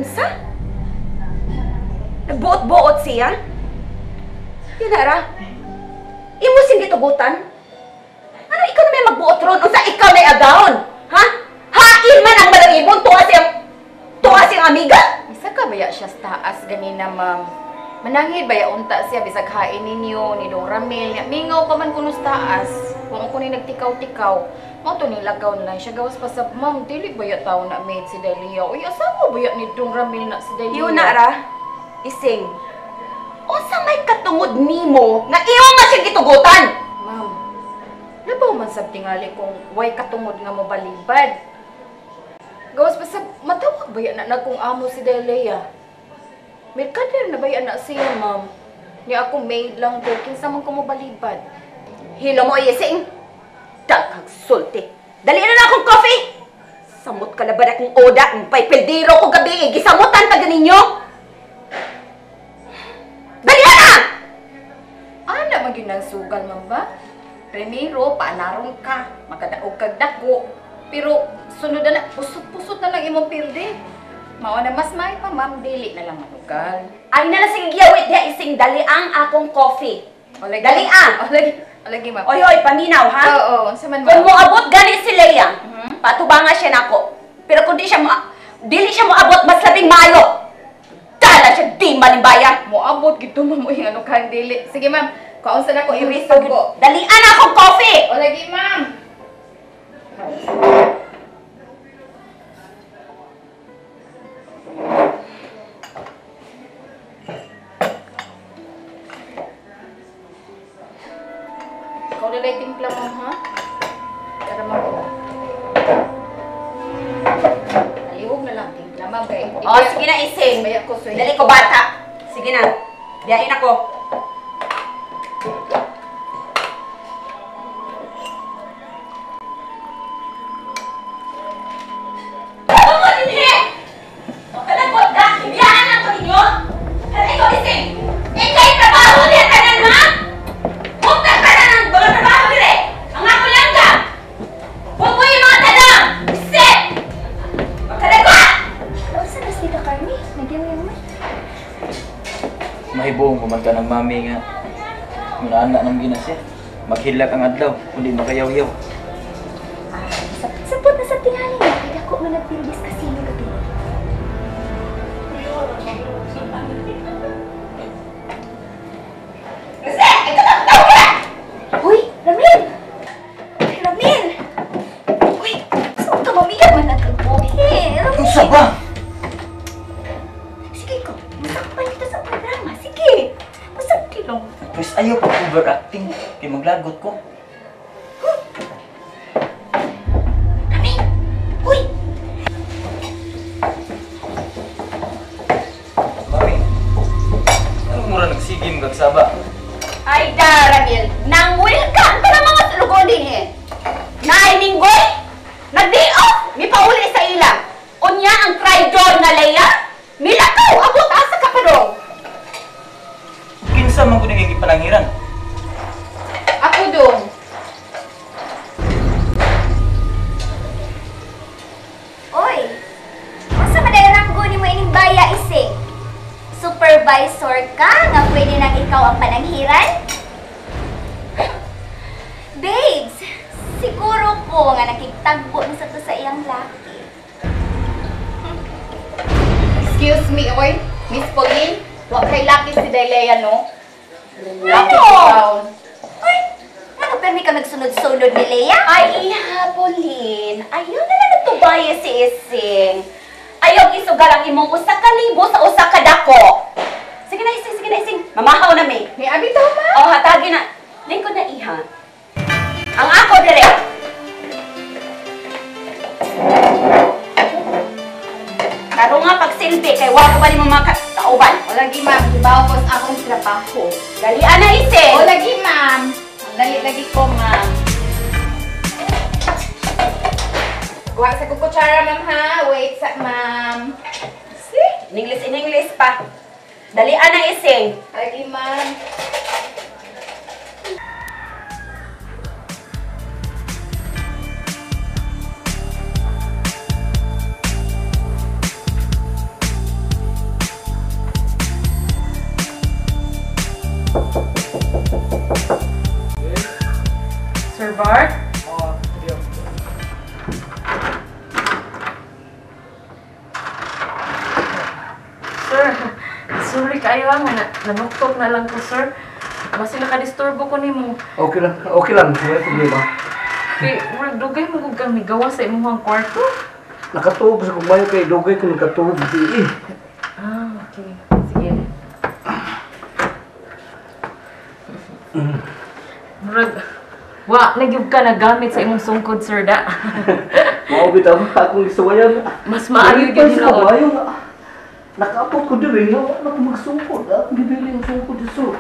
Unsa? Nagbuot-buot siya? Yun na ra. Imo sing gitugutan? Ano ikaw na may magbuot ron? Unsa ikaw na agawon? Ha? Hain man ang malaribon tuwa siyang amiga? Isa ka baya siya sa taas ganina, ma'am. Manangid baya unta siya bisag hain ninyo ni Dong Ramil. Mingaw ka man kuno sa taas. Kung ako ni nagtikaw-tikaw, mao to ni lagaw na lang siya gawas pa sa ma'am, dili baya tawo na maid si Delia. Uy, asawa baya ni Dong Ramil na si Delia? Yun na ra. Ising. Unsa may katungod nimo nga iyo man siyang gitugutan? Ma'am, labaw man sab tingali kung way katungod nga mobalibad. Gawas pa sa matawag baya na nagkong amo si Delia. May kader na baya na siya, ma'am. Niya ako maid lang ko, kinsa man ko mobalibad. Hilo mo, Ising. Daghang sulti. Dali na na akong coffee! Samot ka na ba na akong oda? Ang paypeldiro ko gabi, gisamutan taga ninyo! Dali na na! Ana, magyun ang sugal, ma'am ba? Primero, paanarong ka. Makadaog kag dako. Pero, sunod na na, pusot-pusot na lang imong pilde. Mao na mas may pa, ma'am, dili na lang manugal. Ay na lang sige giyawit diha, Ising. Dali ang akong coffee. O, lagi. Dali ang! O, lagi. O, lagi, ma'am. Oy, oy, paminaw, ha? Oo, unsa man, ma'am? Kung moabot gani si Leia, patubanga siya nako. Pero kung di siya mo, dili siya moabot, mas labing maayo. Dala siya, di malimbaya. Moabot gid to, ma'am, uy, ano kan dili. Sige, ma'am. Kaunsa na ko imong sugo. Dalian akong coffee! O, lagi, ma'am. Ikaw na lang timpla mo, ha? Tara, ma'am. Aliwog na lang timpla, ma'am. Kay, oh, sige na, Ising. Dali ko, bata. Sige na. Biyain ako. Ano dinhi? Kalabot ka! Biyaan ako ninyo! Hala, ikaw, Ising! Ika'y trabaho niya tanan, ha? Huwag ka na ng mga trabaho dire! Ang ako lang ka! Huwag mo yung mga tanang! Isip! Magkalagot! Unsa na si Carmi? Nagyang man. Mahibong ko man ka ng mami nga. Muna anak ng gina siya. Maghilak ang adlaw, kundi makayaw-yaw. Ah, sapot na sa tingali nga. Kaya ako man nagpilbis kasino gabi. Kasi! Ikaw na tawag ka! Uy, Ramil! Uy, Ramil! Uy, saan ka mamiya man nagkabuhi? Ramil! Unsa ba? Sige ko, masakpan kita sa programa. Sige! Masakti lang. Pwes ayaw pag overacting. Kay maglagot ko. Ramil! Uy! Mami, anong mura nagsigim kagsaba? Ay, da, Ramil! Nang-welcome ka ng mga sulugon din eh! Naay Minggoy! Nag-day off! Mipauli sa ila! Unya ang traidor na Leia! Milakaw! Abot asa ka pa dong! Kinsa man ko nang ipanangiran? Ako dong. Oy! Unsa man ay ranggo nimo ining baya, Ising? Supervisor ka nga pwede nang ikaw ang pananghiran? Babes, siguro ko nga nakigtagbo na sa to sa iyang laki. Excuse me, oy. Miss Pauline, wa kay laki si Delia, no? Laki Ano? ikaw. Uy, ano permi ka magsunod-sunod ni Leia? Ay, iha, Pauline! Ayaw na lang nagtubaya si Ising! Ayaw isugal ang imong 1,000 sa usa ka dako! Sige na, Ising! Sige na, Ising! Mamahaw na, may! May abi to, ma? Oh, hatagi na! Lingkod na, iha. Ang ako, dire! Karon nga pagsilbi, kay wa ko ba nimo mga kauban? O lagi, ma'am. Gibaw ko sa akong trabaho. Dalian na, Ising! O lagi, ma'am. Dali lagi ko, ma'am. Kuha sa kukutsara, ma'am, ha? Wait sa, ma'am. See? In English, in English pa. Dalian na, Ising. Lagi, ma'am. Sorry kayo ah, nga nanuktok na lang ko, sir. Basta nakadisturbo ko nimo. Okay lang, okay lang. Wala problema. Kay, murag dugay mo kung kang migawa sa imong kwarto. Nakatuog sa kumayo kay dugay ko nakatuog di eh. Ah, okay. Sige. Murag, wa, nagyub ka nagamit sa imong sungkod, sir, da. Mao bitaw akong gisuwayan. Mas maayo gyud hinuon. Nakaapot ko diri nga wala ko magsungkod. Akong gibili ang sungkod dito.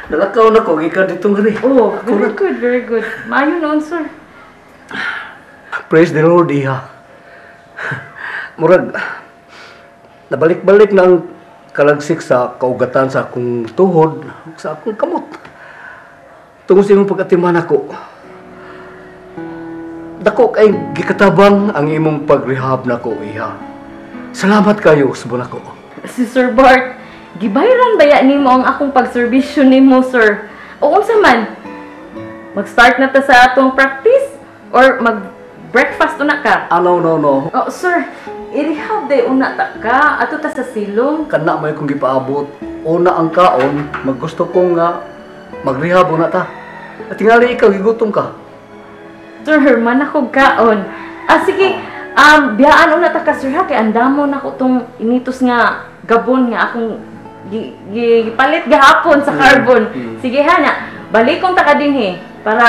Nalakaw na ko gikan dito ngari. Oh, very good, very good. Maayo noon, sir. Praise the Lord, iha. Murag nabalik-balik na ang kalagsik sa kaugatan sa akong tuhod, sa akong kamot. Tungod sa imong pag-atiman ako, dako kay gikatabang ang imong pag-rehab nako, iha. Salamat kayo, usbon ako. Si Sir Bart, gibayran baya nimo ang akong pagserbisyo nimo, sir? O unsa man? Mag-start na ta sa atong practice or mag-breakfast una ka? Ah, no, no, no. Oh, sir, i-rehab day una ta ka. Ato ta sa silong. Kana may kong gipaabot. Una ang kaon, maggusto ko nga mag-rehab una ta. At tingali ikaw, gigutom ka. Sir, man ako kaon. Ah, sige, biyaan una ta ka, sir, ha? Kay andamo na ko tong initos nga gabon nga akong gipalit gahapon sa carbon. Sige, ha, na. Balikon ta ka dinhi para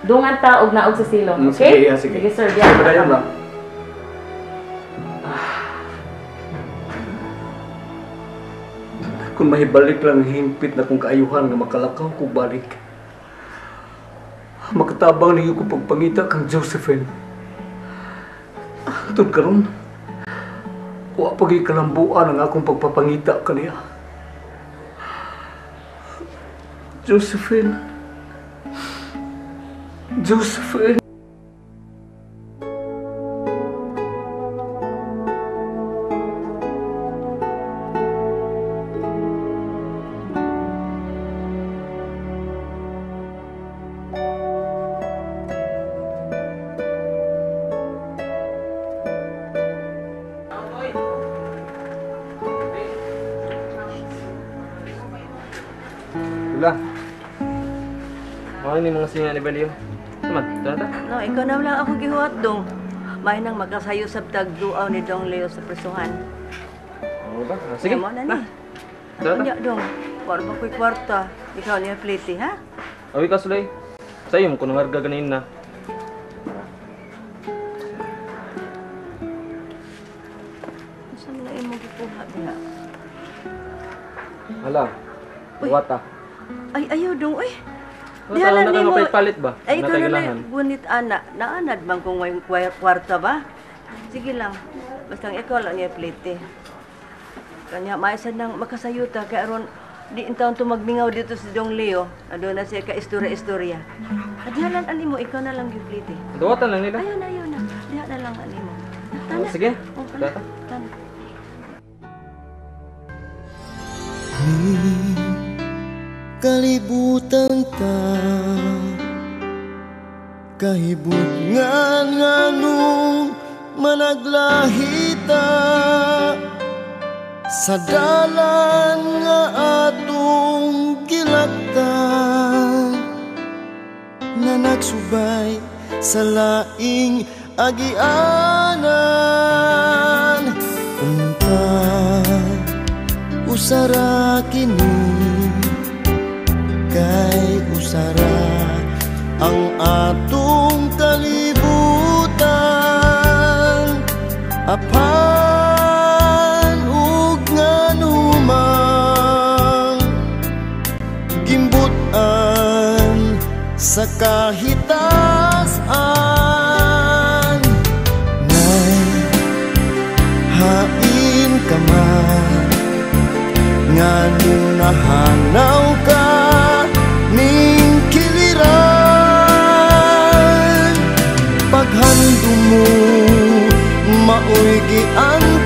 dungan ta og naog sa silong. Okay? Sige, sige. Sige, sir, biyaan. Sige, lang. Kung mahibalik lang hingpit na kong kaayuhan nga makalakaw ko balik. Makatabang niyo ko pagpangita kang Josephine. Tud karon, wa pa gyud kalambuan ang akong pagpapangita kaniya. Josephine. Josephine. Lula, mga ni mga singa ni Balio. Naman, tara ta. No, ikaw na lang ako gihuwat dong. May nang magkasayo sa tagduaw ni Dong Leo sa presuhan. Oo ba? Sige. Mo na ni. Tara ta. Dong, para ba ko'y kwarta? Ikaw niya pliti, ha? Awi ka, Sulay. Sa'yo mo kung nangarga ganin na. Saan na imo gikuha diha? Hala, buwata. Ay, ayaw dong, uy. Diha lang nimo. Palit ba? Ay, ikaw na lang, gunit ana. Naanad man kung ngayong kwarta ba? Sige lang. Basta ikaw lang niya plite. Kanya, maisa nang makasayuta. Kaya aron, di intaon to magmingaw dito si Dong Leo. Ando na siya ka-istorya-istorya. Diha lang, ani mo, ikaw na lang yung plite. Duwatan lang nila. Ayaw na, ayaw na. Diha na lang, ani mo. Tana. Sige. Tata. Tana. Kalibutan ta kahibutngan nganong managlahita sa dalan nga atong gilaktan na nagsubay sa laing agianan. Unta usara kini kay usara ang atong kalibutan, apan ug nganumang gimbutan sa kahitasan. Nay, hain ka man nganong nahanaw ka ning kiliran, paghandom mo maoy giantaman.